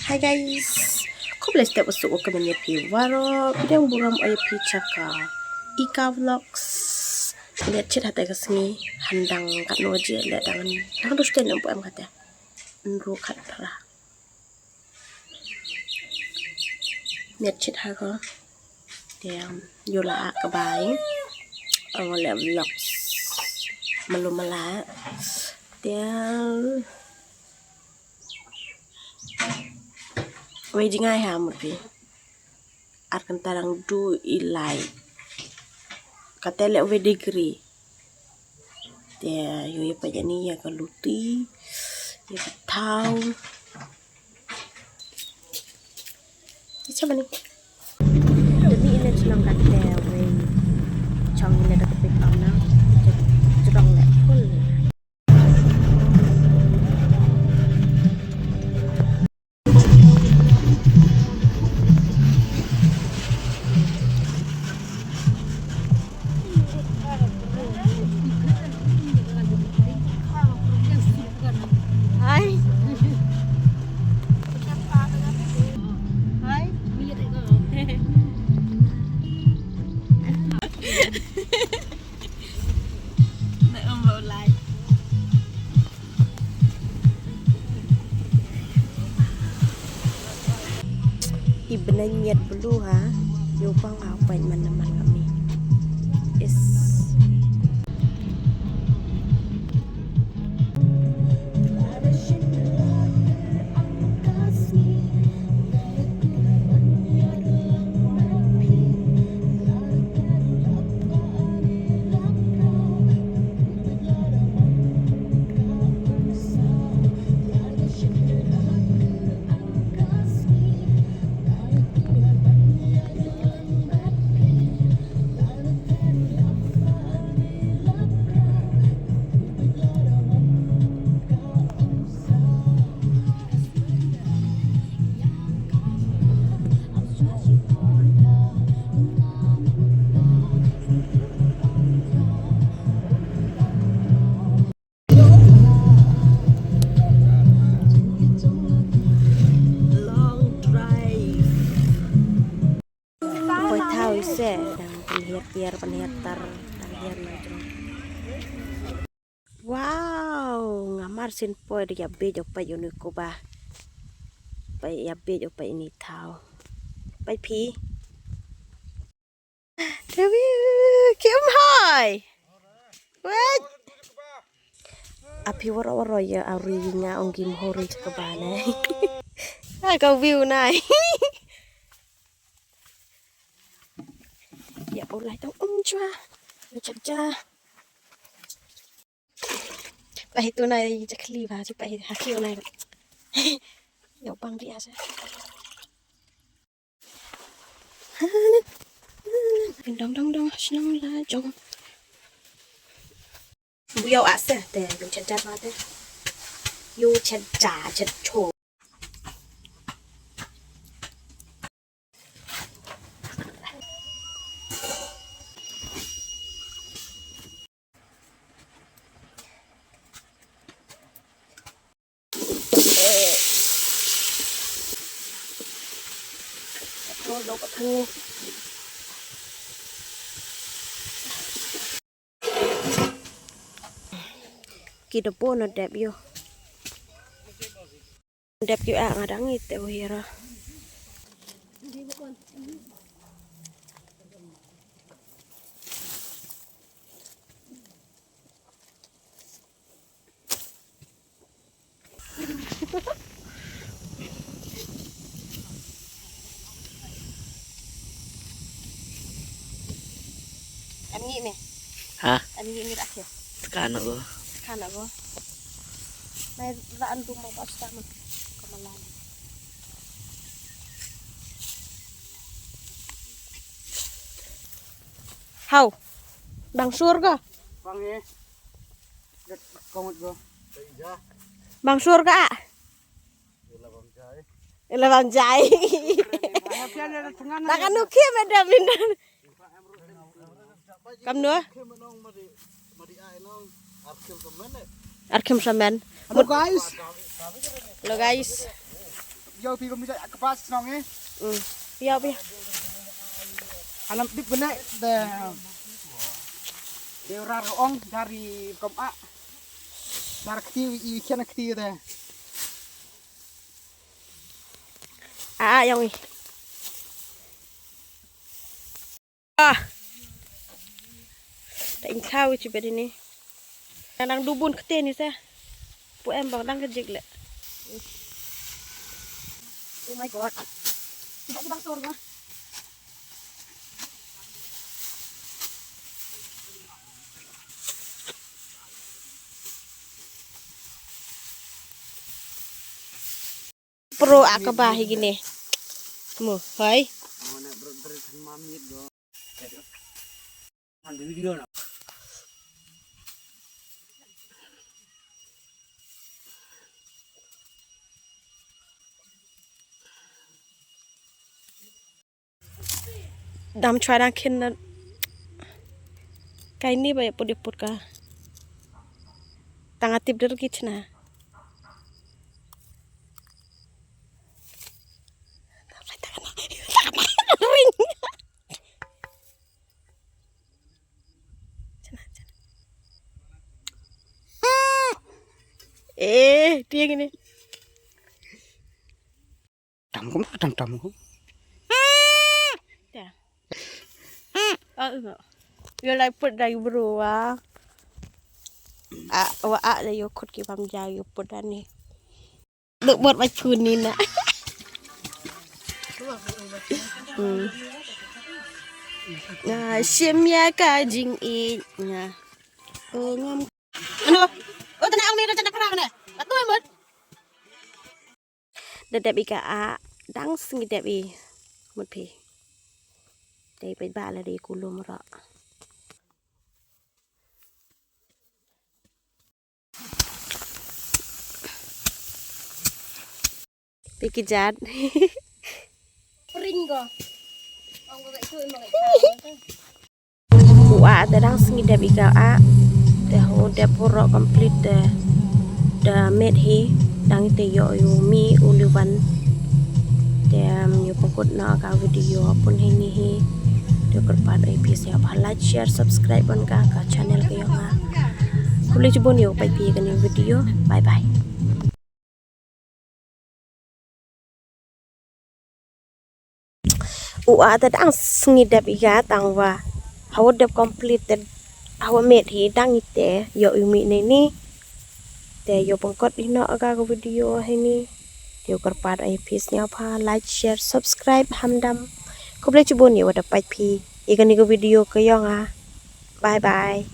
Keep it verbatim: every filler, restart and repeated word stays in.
Hi guys. Khublei step u suk u kmen ïa phi waroh. Phi dang burom ïa phi cha ka Ika Vlogs. Ngi chit hatai ka sngi, handang katno baje leh, dang, dang dos ten em pu em kata. Ynru khatphra. Ngi chit ha ko. Te ïoh la ka bai. Ong leh vlogs malu mala. Te wei jingai ha mut phi. Ar kynta dang du i lai. Kata leh wei degree. Te ïoh ïa peit ïa ni, ïa ka luti, ïa ka thaw. Ïa cha mani. Demi ine chnong kata wei. Chong ine da ka pik am na. Jrong leh full. Hai. Hai. Na ym ba u lai. I bnai miet blu ha. Ïoh pang ha pait man na man kami. Is. Long drive. Poi thaw ise dang pynhiar tiar, pynhiar tar, dang hiar na jong. Wow, nga mar sien poi da ïa bej u peit uni kuba. Peit ïa bej u peit ini thaw. Peit phi. Tawi, kim hai. Wait. Aphi waro waro ïa ari nga ong kim hori chakaba ne. Ai ka view nai. Ïa u lai tong um chwa. Chak ja. Pahi tu nai jakhli ba, ju pahi haki nai. Ïa u bang ri asa. Dong dong dong, shnong la jong. Bu ïa u asa te, yu chet jat ma te. Yu chet ja, chet cho. Ki da bun na dep ïoh. Dep ïoh ah nga dang ite u hira. Em ngi me. Ha? Em ngi me rakhe. Tekan aku. Tekan aku. Mai ra an dum ma basta ma. Kamalan. Hau. Bang sur ka? Bang eh. Bang sur ka? Ila bang jai. Takan u khie me da mindan. Kam nu? Arkhim samen. Hello guys. Hello guys. Yo phi kum ni sa ka pas nong eh. Hmm. Yo phi. Alam dip bene de. De rar ong dari kom a. Dar kti i kian kti de. A yong i. Ah. Ta in khawi chi bedini. Nang dubun kte ni sa. Pu em bang dang kejik le. Oh my God. Tidak dibang sor lah. Pro a kaba hi gine. Mo, hai. Dam chwa dang khin na. Kai ni ba ya put ya put ka. Tang atip der ki chna. Ring. Chna, chna. Eh, dia gini. Tam kum tam tam kum. Dah. Oh, enggak. Yo lai put dai bro wa. A wa a da yo khut ki bam ja yo put da ni. Duk bot ma chun ni na. Hmm. Na shim ya ka jing i na. Oh ngam. Ano? Oh tana ang ni ka tana para na. Atu mut. Da dep i ka a dang sngi dep i mut phi. Dei peit ba la dei kulum ro. Phi ki jat. Pring ko. Ong ko ka itu emang ka. U a te dang sngi dep i ka a te ho dep puro complete te da met hi dang te yo yu mi u liwan te am yu pokut na ka video pun hi ni hi te kyrpad ai phi sia ba like share subscribe ban ka ka channel ka yo nga kuli chibun yo pai phi ka ni video bye bye. U a te dang sngi dep i ga tang wa. Hawa dep complete te hawa met hi dang i te yo i mi ne ni. Te yo pengkot i no aga ka video hi ni. Te yo kyrpad ai phi sngewbha like share subscribe hamdam. Khublei chibun yo wa da pait phi i ka ni ka video ka yo nga. Bye bye.